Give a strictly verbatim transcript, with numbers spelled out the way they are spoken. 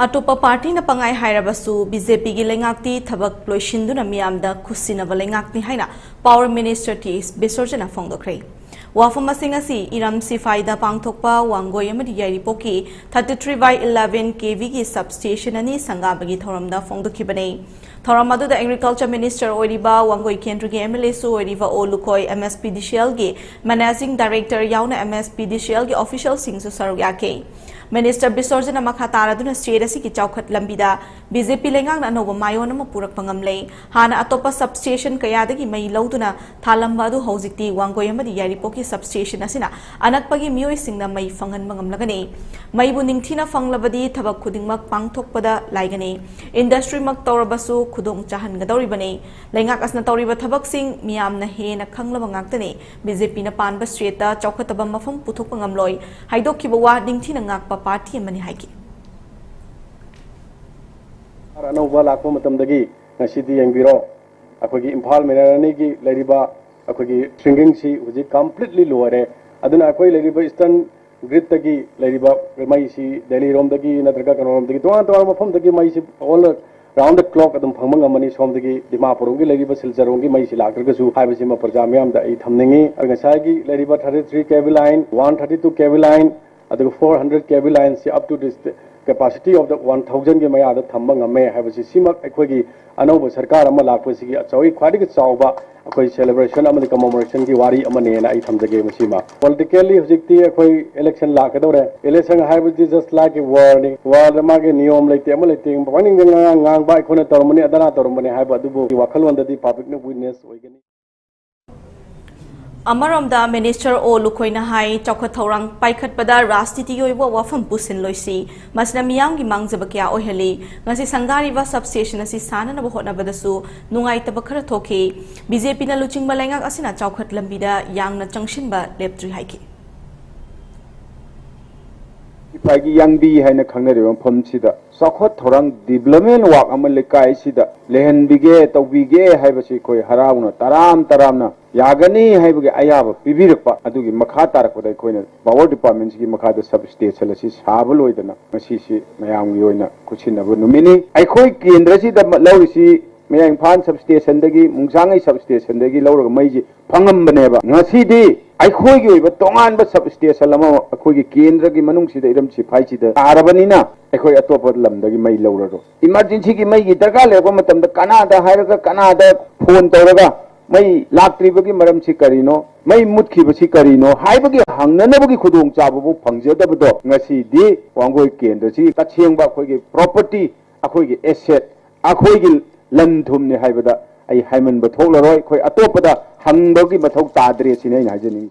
ꯑꯇꯣꯞꯄ ꯄꯥꯔꯇꯤꯅ ꯄꯪꯍꯥꯏ ꯍꯥꯏꯔꯕꯁꯨ, ꯕꯤ ꯖꯦ ꯄꯤꯒꯤ ꯂꯩꯉꯥꯛꯇꯤ ꯊꯕꯛ ꯂꯣꯏꯁꯤꯟꯗꯨꯅ ꯃꯤꯌꯥꯝꯗ ꯈꯨꯠꯁꯤꯟꯅꯕ ꯂꯩꯉꯥꯛꯅꯤ ꯍꯥꯏꯅ ꯄꯥꯋꯔ ꯃꯤꯅꯤꯁꯇꯔ ꯇꯤ ꯑꯦꯁ ꯕꯤꯁꯣꯔꯖꯅ ꯐꯣꯡꯗꯣꯛꯈ꯭ꯔꯦ꯫ ꯋꯥꯐꯝꯁꯤꯡ ꯑꯁꯤ ꯏꯔꯝ ꯁꯤꯐꯥꯏꯗ ꯄꯥꯡꯊꯣꯛꯄ ꯋꯥꯡꯒꯣꯏ ꯑꯃꯗꯤ ꯌꯥꯏꯔꯤꯄꯣꯛꯀꯤ thirty three by eleven K V ꯒꯤ substation ꯑꯅꯤ ꯁꯪꯒꯥꯕꯒꯤ ꯊꯧꯔꯝꯗ ꯐꯣꯡꯗꯣꯛꯈꯤꯕꯅꯤ꯫ ꯊꯧꯔꯝ ꯑꯗꯨꯗ Agriculture Minister ꯑꯣꯏꯔꯤꯕ ꯋꯥꯡꯒꯣꯏ ꯀꯦꯟꯗ꯭ꯔꯒꯤ M L A ꯁꯨ ꯑꯣꯏꯔꯤꯕ ꯑꯣ Lukhoi, M S P D C L ꯒꯤ Managing Director ꯌꯥꯎꯅ M S P D C L ꯒꯤ official ꯁꯤꯡꯁꯨ ꯁꯔꯨꯛ ꯌꯥꯈꯤ꯫ ꯃꯤꯅꯤꯁꯇꯔ ꯕꯤꯁꯣꯔꯖꯅ ꯃꯈꯥ ꯇꯥꯔꯗꯨꯅ state ꯑꯁꯤꯒꯤ ꯆꯥꯎꯈꯠ ꯂꯝꯕꯤꯗ B J P ꯂꯩꯉꯥꯛꯅ ꯑꯅꯧꯕ ꯃꯥꯏꯑꯣꯟ ꯑꯃ ꯄꯨꯔꯛꯄ ꯉꯝꯂꯦ꯫ ꯍꯥꯟꯅ ꯑꯇꯣꯞꯄ substation ꯀꯌꯥꯗꯒꯤ ꯃꯩ ꯂꯧꯗꯨꯅ ꯊꯥꯜꯂꯝꯕ ꯑꯗꯨ ꯍꯧꯖꯤꯛꯇꯤ ꯋꯥꯡꯒꯣꯏ ꯑꯃꯗꯤ ꯌꯥꯏꯔꯤꯄꯣꯛꯀꯤ substation ꯑꯁꯤꯅ ꯑꯅꯛꯄꯒꯤ ꯃꯤꯑꯣꯏꯁꯤꯡꯗ ꯃꯩ ꯐꯪꯍꯟꯕ ꯉꯝꯂꯒꯅꯤ꯫ ꯃꯩꯕꯨ ꯅꯤꯡꯊꯤꯅ ꯐꯪꯂꯕꯗꯤ ꯊꯕꯛ ꯈꯨꯗꯤꯡꯃꯛ ꯄꯥꯡꯊꯣꯛꯄꯗ ꯂꯥꯏꯒꯅꯤ꯫ Industry ꯃꯛ ꯇꯧꯔꯕꯁꯨ ꯈꯨꯗꯣꯡ ꯆꯥꯍꯟꯒꯗꯧꯔꯤꯕꯅꯤ꯫ ꯂꯩꯉꯥꯛ ꯑꯁꯤꯅ ꯇꯧꯔꯤꯕ ꯊꯕꯛꯁꯤꯡ ꯃꯤꯌꯥꯝꯅ ꯍꯦꯟꯅ ꯈꯪꯂꯕ ꯉꯥꯛꯇꯅꯤ꯫ B J P ꯅ ꯄꯥꯟꯕ state ꯇ ꯆꯥꯎꯈꯠꯇꯕ ꯃꯐꯝ ꯄꯨꯊꯣꯛꯄ ꯉꯝꯂꯣꯏ꯫ ꯍꯥꯏꯗꯣꯛꯈꯤꯕ ꯋꯥ ꯅꯤꯡꯊꯤꯅ ꯉꯥꯛꯄ party ꯑꯃꯅꯤ ꯍꯥꯏꯈꯤ꯫ ꯑꯅꯧꯕ ꯂꯥꯛꯄ ꯃꯇꯝꯗꯒꯤ ꯉꯁꯤꯗꯤ ꯌꯦꯡꯕꯤꯔꯣ, ꯑꯩꯈꯣꯏꯒꯤ ꯏꯝꯐꯥꯜ ꯃꯦꯅꯔ ꯑꯅꯤꯒꯤ ꯂꯩꯔꯤꯕ ꯑꯩꯈꯣꯏꯒꯤ stringing ꯁꯤ ꯍꯧꯖꯤꯛ completely ꯂꯣꯏꯔꯦ꯫ ꯑꯗꯨꯅ ꯑꯩꯈꯣꯏ ꯂꯩꯔꯤꯕ Eastern grid ꯇꯒꯤ ꯂꯩꯔꯤꯕ ꯃꯩꯁꯤ ꯗꯦꯜꯂꯤ ꯔꯣꯝꯗꯒꯤ ꯅꯠꯇ꯭ꯔꯒ ꯀꯩꯅꯣꯔꯣꯝꯗꯒꯤ, ꯇꯣꯉꯥꯟ ꯇꯣꯉꯥꯟꯕ ꯃꯐꯝꯗꯒꯤ ꯃꯩꯁꯤ all round the clock ꯑꯗꯨꯝ ꯐꯪꯕ ꯉꯝꯃꯅꯤ꯫ ꯁꯣꯝꯗꯒꯤ ꯗꯤꯃꯥꯄꯨꯔ ꯔꯣꯝꯒꯤ ꯂꯩꯔꯤꯕ ꯁꯤꯜꯆꯔ ꯔꯣꯝꯒꯤ ꯃꯩꯁꯤ ꯂꯥꯛꯇ꯭ꯔꯒꯁꯨ ꯍꯥꯏꯕꯁꯤꯃ ꯄ꯭ꯔꯖꯥ ꯃꯤꯌꯥꯝꯗ ꯑꯩ ꯊꯝꯅꯤꯡꯉꯤ꯫ ꯉꯁꯥꯏꯒꯤ ꯂꯩꯔꯤꯕ thirty three K V line, one thirty two K V line, ꯑꯗꯨꯒ four hundred K V line ꯁꯤ up to this capacity of the one thousand ꯒꯤ ꯃꯌꯥꯗ ꯊꯝꯕ ꯉꯝꯃꯦ ꯍꯥꯏꯕꯁꯤ, ꯁꯤꯃꯛ ꯑꯩꯈꯣꯏꯒꯤ ꯑꯅꯧꯕ ꯁꯔꯀꯥꯔ ꯑꯃ ꯂꯥꯛꯄꯁꯤꯒꯤ ꯑꯆꯧ-, ꯈ꯭ꯋꯥꯏꯗꯒꯤ ꯆꯥꯎꯕ ꯑꯩꯈꯣꯏ celebration ꯑꯃꯗꯤ commemoration ꯒꯤ ꯋꯥꯔꯤ ꯑꯃꯅꯦꯅ ꯑꯩ ꯊꯝꯖꯒꯦ꯫ ꯃꯁꯤꯃ politically ꯍꯧꯖꯤꯛꯇꯤ ꯑꯩꯈꯣꯏ election ꯂꯥꯛꯀꯗꯧꯔꯦ꯫ Election ꯍꯥꯏꯕꯗꯤ just like a war ꯅꯤ꯫ War ꯗ ꯃꯥꯒꯤ ꯅꯤꯌꯣꯝ ꯂꯩꯇꯦ, ꯑꯃ ꯂꯩꯇꯦ, ꯄꯪꯅꯤꯡꯗ ꯉꯥꯡ-, ꯉꯥꯡꯕ, ꯑꯩꯈꯣꯏꯅ ꯇꯧꯔꯝꯕꯅꯤ, ꯑꯗꯥꯅ ꯇꯧꯔꯝꯕꯅꯤ ꯍꯥꯏꯕ ꯑꯗꯨꯕꯨ ꯋꯥꯈꯜꯂꯣꯟꯗꯗꯤ public ꯅ witness ꯑꯣꯏꯒꯅꯤ꯫ ꯑꯃꯔꯣꯝꯗ ꯃꯤꯅꯤꯁꯇꯔ ꯑꯣ ꯂꯨꯈꯣꯏꯅ ꯍꯥꯏ, ꯆꯥꯎꯈꯠ ꯊꯧꯔꯥꯡ ꯄꯥꯏꯈꯠꯄꯗ ꯔꯥꯖꯅꯤꯇꯤꯒꯤ ꯑꯣꯏꯕ ꯋꯥꯐꯝ ꯄꯨꯁꯤꯜꯂꯣꯏꯁꯤ, ꯃꯁꯤꯅ ꯃꯤꯌꯥꯝꯒꯤ ꯃꯥꯡꯖꯕ ꯀꯌꯥ ꯑꯣꯏꯍꯜꯂꯤ꯫ ꯉꯁꯤ ꯁꯪꯒꯥꯔꯤꯕ substation ꯑꯁꯤ ꯁꯥꯅꯅꯕ ꯍꯣꯠꯅꯕꯗꯁꯨ ꯅꯨꯡꯉꯥꯏꯇꯕ ꯈꯔ ꯊꯣꯛꯈꯤ꯫ B J P ꯅ ꯂꯨꯆꯤꯡꯕ ꯂꯩꯉꯥꯛ ꯑꯁꯤꯅ ꯆꯥꯎꯈꯠ ꯂꯝꯕꯤꯗ ꯌꯥꯝꯅ ꯆꯪꯁꯤꯟꯕ ꯂꯦꯞꯇ꯭ꯔꯤ ꯍꯥꯏꯈꯤ꯫ ꯏꯐꯥꯏꯒꯤ ꯌꯥꯡꯕꯤ ꯍꯥꯏꯅ ꯈꯪꯅꯔꯤꯕ ꯃꯐꯝꯁꯤꯗ ꯆꯥꯎꯈꯠ ꯊꯧꯔꯥꯡ development work ꯑꯃ ꯂꯩꯀꯥꯏꯁꯤꯗ ꯂꯩꯍꯟꯕꯤꯒꯦ, ꯇꯧꯕꯤꯒꯦ ꯍꯥꯏꯕꯁꯤ ꯑꯩꯈꯣꯏ ꯍꯔꯥꯎꯅ ꯇꯔꯥꯝ ꯇꯔꯥꯝꯅ ꯌꯥꯒꯅꯤ ꯍꯥꯏꯕꯒꯤ ꯑꯌꯥꯕ ꯄꯤꯕꯤꯔꯛꯄ ꯑꯗꯨꯒꯤ ꯃꯈꯥ ꯇꯥꯔꯛꯄꯗ ꯑꯩꯈꯣꯏꯅ power departmentꯁꯤꯒꯤ ꯃꯈꯥꯗ substation ꯑꯁꯤ ꯁꯥꯕ ꯂꯣꯏꯗꯅ ꯉꯁꯤꯁꯤ ꯃꯌꯥꯝꯒꯤ ꯑꯣꯏꯅ ꯈꯨꯠꯁꯤꯟꯅꯕ ꯅꯨꯃꯤꯠꯅꯤ꯫ ꯑꯩꯈꯣꯏ ꯀꯦꯟꯗ꯭ꯔꯁꯤꯗ ꯂꯧꯔꯤꯁꯤ ꯃꯌꯥꯏ ꯏꯝꯐꯥꯜ substationꯗꯒꯤ, ꯃꯨꯡꯖꯥꯡꯉꯩ substationꯗꯒꯤ ꯂꯧꯔꯒ ꯃꯩꯁꯤ ꯐꯪꯉꯝꯕꯅꯦꯕ꯫ ꯉꯁꯤꯗꯤ ꯑꯩꯈꯣꯏꯒꯤ ꯑꯣꯏꯕ ꯇꯣꯉꯥꯟꯕ substation ꯑꯃ ꯑꯩꯈꯣꯏꯒꯤ ꯀꯦꯟꯗ꯭ꯔꯒꯤ ꯃꯅꯨꯡꯁꯤꯗ ꯏꯔꯝ ꯁꯤꯐꯥꯏꯁꯤꯗ ꯇꯥꯔꯕꯅꯤꯅ ꯑꯩꯈꯣꯏ ꯑꯇꯣꯞꯄ ꯂꯝꯗꯒꯤ ꯃꯩ ꯂꯧꯔꯔꯣꯏ꯫ Emergencyꯒꯤ ꯃꯩꯒꯤ ꯗꯔꯀꯥꯔ ꯂꯩꯔꯛꯄ ꯃꯇꯝꯗ ꯀꯅꯥꯗ ꯍꯥꯏꯔꯒ, ꯀꯅꯥꯗ phone ꯇꯧꯔꯒ ꯃꯩ ꯂꯥꯛꯇ꯭ꯔꯤꯕꯒꯤ ꯃꯔꯝꯁꯤ ꯀꯔꯤꯅꯣ, ꯃꯩ ꯃꯨꯠꯈꯤꯕꯁꯤ ꯀꯔꯤꯅꯣ ꯍꯥꯏꯕꯒꯤ ꯍꯪꯅꯅꯕꯒꯤ ꯈꯨꯗꯣꯡꯆꯥꯕꯕꯨ ꯐꯪꯖꯗꯕꯗꯣ ꯉꯁꯤꯗꯤ ꯋꯥꯡꯒꯣꯏ ꯀꯦꯟꯗ꯭ꯔꯁꯤ ꯇꯁꯦꯡꯕ ꯑꯩꯈꯣꯏꯒꯤ property, ꯑꯩꯈꯣꯏꯒꯤ asset, ꯑꯩꯈꯣꯏꯒꯤ ꯂꯟ ꯊꯨꯝꯅꯤ ꯍꯥꯏꯕꯗ ꯑꯩ ꯍꯥꯏꯃꯟꯕ ꯊꯣꯛꯂꯔꯣꯏ꯫ ꯑꯩꯈꯣꯏ ꯑꯇꯣꯞꯄꯗ ꯍꯪꯕꯒꯤ ꯃꯊꯧ ꯇꯥꯗ꯭ꯔꯦ ꯁꯤꯅꯤ ꯑꯩꯅ ꯍꯥꯏꯖꯅꯤꯡꯉꯤ꯫